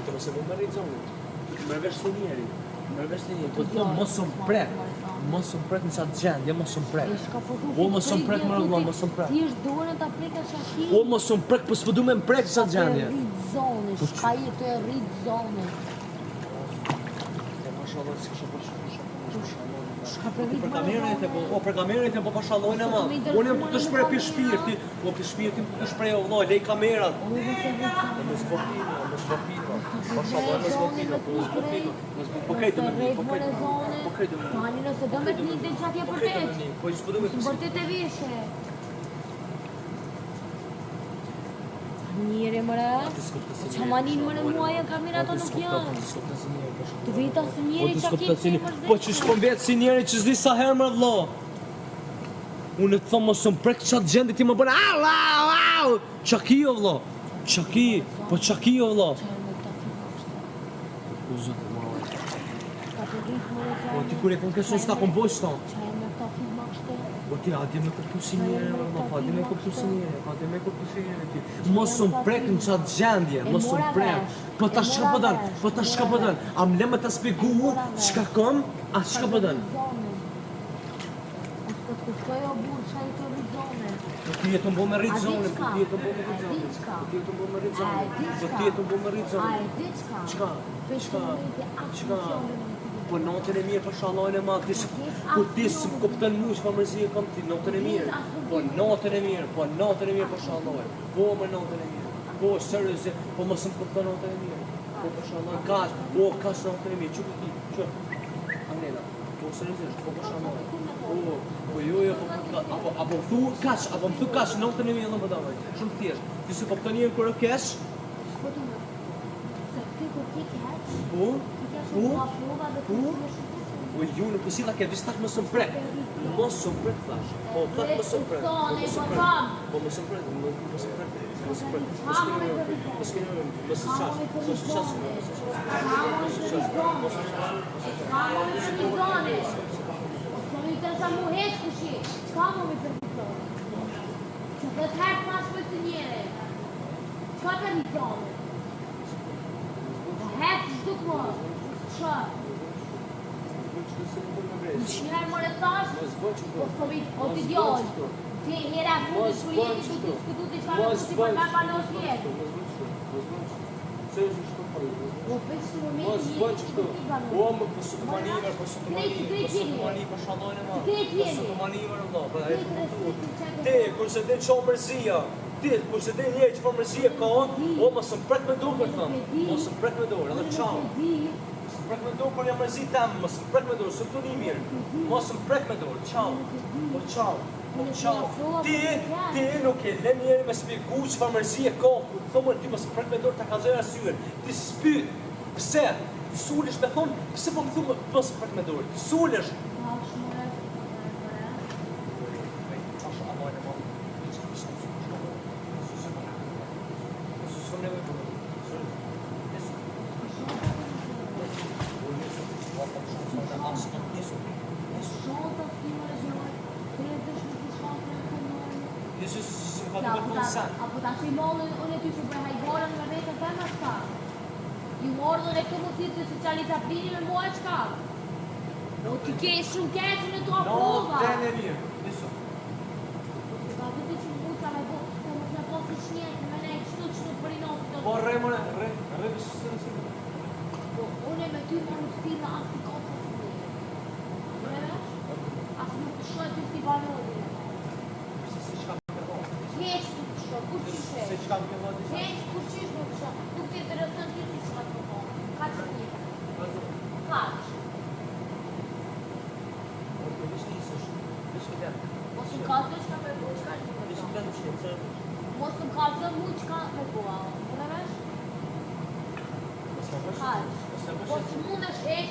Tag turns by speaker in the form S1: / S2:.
S1: Po të mos e bëj me rrit zonin. Merr vesh si njeri. Merr vesh si njeri. Po të thom mos më prek. Mos më prek në qatë gjendje, mos më prek.
S2: Po
S1: O mos më prek më vëlla, mos më prek.
S2: Ti është dorën ta prekash aty.
S1: O mos më prek, po s'po du me më prek në qatë gjendje.
S2: Rrit zonin,
S1: Po
S2: shka je të e rrit zonin.
S1: E mashallah, s'kisha po shumë shumë mashallah.
S2: Shka për rrit
S1: Për kamerën e po, o për kamerën e po po shallojnë ama.
S2: Se të më interesuar
S1: Unë jam të
S2: me
S1: shpreh për
S2: kamera.
S1: shpirti, po për shpirtin të shpreh o vëlla, lej kamerat.
S2: O mos e rrit
S1: Po mos bo filma, mos bo filma. Po shalloj mos bo filma, po mos bo filma. Mos bo po krejtë me
S2: rrit
S1: po
S2: more
S1: krejtë.
S2: zonin.
S1: Po krejtë me
S2: Tani nëse do me të një del që atje
S1: Po krejtë
S2: vërtet.
S1: me Po s'po du me
S2: Së vërtet e veshe. Njeri mëre.
S1: Ti s'kupton si
S2: Qa manin mëre mua janë kamerat
S1: Po,
S2: ato nuk janë.
S1: S'kupton si njeri, po
S2: Të veta si njeri
S1: Po
S2: që
S1: s'kupton
S2: ke
S1: si njeri.
S2: përzet.
S1: Po që s'po mbet si njeri që s'di sa herë më vëlla. Unë të thom mos më prek qatë gjendje ti më bën au au au. Qa ki o vëlla? Qa ki? Po qa ki o vëlla?
S2: Qa me këta filma kështu?
S1: O zot, ma.
S2: Ka të rrit mëre
S1: Po
S2: zonin.
S1: ti kur e kom kesh s'ta kom bëj s'ta.
S2: Qa e me këta filma kështu?
S1: Po ti a di me kuptu si njeri, vëlla, pa di me kuptu si njeri, pa di me kuptu si njeri ti. Mos më prek në qatë gjendje,
S2: E
S1: mos më
S2: mora
S1: prek.
S2: vesh,
S1: Po
S2: e
S1: tash çka
S2: mora
S1: po don?
S2: vesh,
S1: Po tash
S2: e
S1: çka po
S2: mora
S1: don? A më le më ta spjegu
S2: mora vesh.
S1: çka kom? A çka po don?
S2: Zonin. O s'po të kuptoj o burr, qa i të rrit zonin.
S1: Po ti je të mbo me rrit
S2: A di
S1: zonin, po
S2: çka?
S1: ti je të mbo me rrit
S2: A di
S1: zonin.
S2: çka?
S1: Po ti je të mbo me rrit
S2: A
S1: zonin.
S2: di
S1: Po
S2: çka?
S1: ti je të mbo me rrit
S2: A
S1: zonin.
S2: e di çka?
S1: Çka?
S2: Për
S1: Çka?
S2: momenti asnjë
S1: Çka?
S2: fjalë nuk e di.
S1: Po natën e mirë po shallojnë e madh, ti s- kur ti s'm kupton mua çfarë mërzi e kam ti natën e mirë. Po natën e mirë, po natën e mirë po shalloj. Po më natën e mirë. Po serioze, po mos më kupton natën e mirë. Po po shalloj kaq, po kaq natën e mirë. Çu ti, çu. Anela, po seriozisht, po po shalloj. Po, po jo jo, po po apo apo më thu kaq, apo më thu kaq natën e mirë do më dawaj. Shumë thjesht. Ti s'e kupton njëherë kur e kesh?
S2: S'po du me kuptu. Se ti kur ti keq,
S1: Po,
S2: ti keq
S1: po,
S2: unë afrova dhe ti
S1: po.
S2: si me shikusin.
S1: Po ju nuk si ke vistak mos më prek. Mos më prek thash. Po thak mos më prek. Po mos më prek. Po mos më prek, mos më prek. Mos më prek. Mos më prek. Mos më prek. Mos më ças. Mos më ças. Mos më ças. Mos më ças. Mos më ças.
S2: Çka më me për një zoni? Ose mi të sa mu heq kushi. Çka më me për një zoni? Që dhe të herë thash për si njeri. Çka për një zoni? Po hec çdo më. Çka? Një herë more thash,
S1: Mos bën çu.
S2: po thomi, o ti djalë. Ti hera e fundit kur jemi tu diskutu diçka me
S1: Mos
S2: ti
S1: bën
S2: për me panosh jetë.
S1: Mos bën çu. Mos bën çu. Seriozisht po fal.
S2: Po veç në momentin
S1: Mos
S2: jemi
S1: bën
S2: tu
S1: çu.
S2: diskutu banor.
S1: O më po së të manivër, po së të manivër, po së të manivër, po shallojnë ma. Po së të manivër, vëlla, po e Ti, kur se din çfarë mërzia, ti kur se din njeri çfarë mërzie ka, o mos më prek me dorë kur thon. Mos më prek me dorë, edhe çao. Mos më prek me dorë kur jam mërzit tem, mos më prek me dorë, s'm tuni mirë. Mos më prek me dorë, çao. Po çao. Po çao. Ti, ti nuk e lën njeri me spjegu çfarë mërzie ka, kur thonë ti mos më prek me dorë ta kallzoj arsyen. Ti s'pyet. Pse? Ti sulesh me thon, pse po më thu mos më prek me dorë? Ti sulesh.
S2: Thash more, more.
S1: Tash aman e madh. S'kam nevojë për.
S2: Shanta si more gjoj. Se është nuk i shanta në këndon.
S1: Jesu, s'm ka
S2: Ja,
S1: të
S2: apo
S1: thonë
S2: ta,
S1: sen.
S2: apo ta shi mollin unë e ty që për hajgorën me vetën tem a çka? Ju morën e këtë mundësi të si Charlie Chaplini me mua e çka? O ti ke shumë keq në to aprova.
S1: Natën e mirë. Jesu.
S2: Po se ka vete që më buca me bo, se mos me pasë shnjet, me ne kështu kështu për i notë të
S1: Po rre more, rre, rre se se
S2: Po unë me ty më nuk si me as si kofë si një. Më vesh? As nuk të shoh ty si banori.
S1: Se se çka më ke thonë.
S2: Hiç nuk të shoh, kur qysh e?
S1: Se çka më ke thonë disa.
S2: Hiç kur qysh nuk të shoh. Nuk të intereson ti si çka të thonë. Kaq e njëjta. Kaq.
S1: Po po veç nisësh. Veç i lëm.
S2: Mos më kallëzo çka me bo, çka është me
S1: Veç
S2: bo.
S1: i lëm çe, se.
S2: Mos më kallëzo mu çka me bo. a? Më vesh?
S1: Mos ma bësh.
S2: Kaq.
S1: Mos ma bësh.
S2: Po s'mundesh heq.